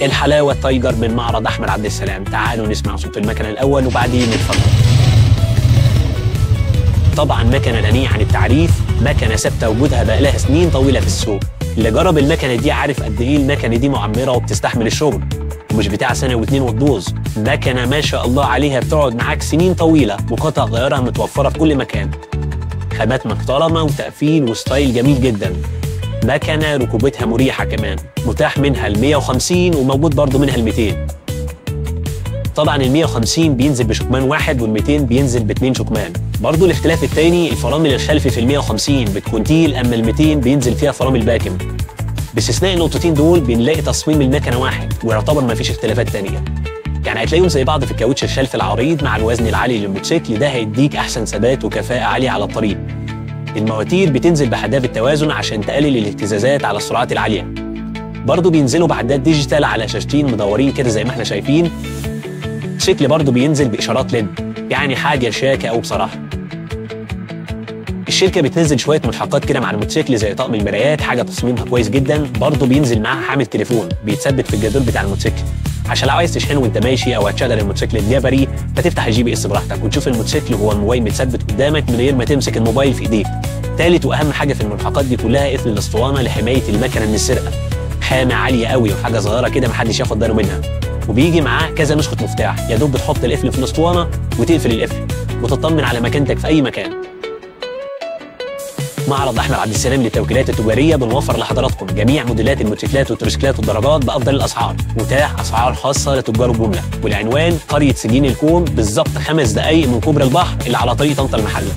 الحلاوة تايجر من معرض احمد عبد السلام. تعالوا نسمع صوت المكنه الاول وبعدين نتفرج. طبعا مكنه غنية عن التعريف، مكنه ثابتة وجودها بقى لها سنين طويلة في السوق. اللي جرب المكنه دي عارف قد ايه المكنه دي معمره وبتستحمل الشغل، ومش بتاع سنة واتنين وتبوظ. مكنه ما شاء الله عليها بتقعد معاك سنين طويلة، وقطع غيارها متوفرة في كل مكان. خامات محترمه وتقفيل و style جميل جدا. مكنه ركوبتها مريحه كمان، متاح منها ال 150 وموجود برضه منها ال 200. طبعا ال 150 بينزل بشكمان واحد وال 200 بينزل باثنين شكمان. برضه الاختلاف الثاني الفرامل الخلفي في ال 150 بتكون تيل، اما ال 200 بينزل فيها فرامل باكم. باستثناء النقطتين دول بنلاقي تصميم المكنه واحد ويعتبر ما فيش اختلافات ثانية. يعني هتلاقيهم زي بعض في الكاوتش الخلفي العريض مع الوزن العالي للموتوسيكل، ده هيديك احسن ثبات وكفاءة عالية على الطريق. المواتير بتنزل بحداد التوازن عشان تقلل الاهتزازات على السرعات العالية. برضه بينزلوا بعداد digital على شاشتين مدورين كده زي ما احنا شايفين. الشكل برضه بينزل باشارات LED، يعني حاجة شياكه قوي بصراحة. الشركة بتنزل شوية ملحقات كده مع الموتوسيكل زي طقم المرايات، حاجة تصميمها كويس جدا. برضه بينزل معاها حامل تليفون بيتثبت في الجدول بتاع الموتوسيكل، عشان لو عايز تشحنه وانت ماشي او هتشغل الموتوسيكل الجبري فتفتح ال GPS براحتك وتشوف الموتوسيكل وهو الموبايل متثبت قدامك من غير ما تمسك الموبايل في ايديك. ثالث واهم حاجة في الملحقات دي كلها قفل الاسطوانة لحماية المكنه من السرقة. خامة عالية قوي وحاجه صغيرة كده محدش ياخد باله منها. وبيجي معاه كذا نسخه مفتاح، يا دوب بتحط القفل في الاسطوانة وتقفل القفل وتطمن على مكانتك في اي مكان. معرض احمد عبد السلام للتوكيلات التجارية بنوفر لحضراتكم جميع موديلات الموتوسيكلات والتروسيكلات والدراجات بافضل الاسعار، متاح اسعار خاصة لتجار الجملة. والعنوان قرية سجين الكوم، بالظبط 5 دقائق من كوبري البحر اللي على طريق طنطا المحلة.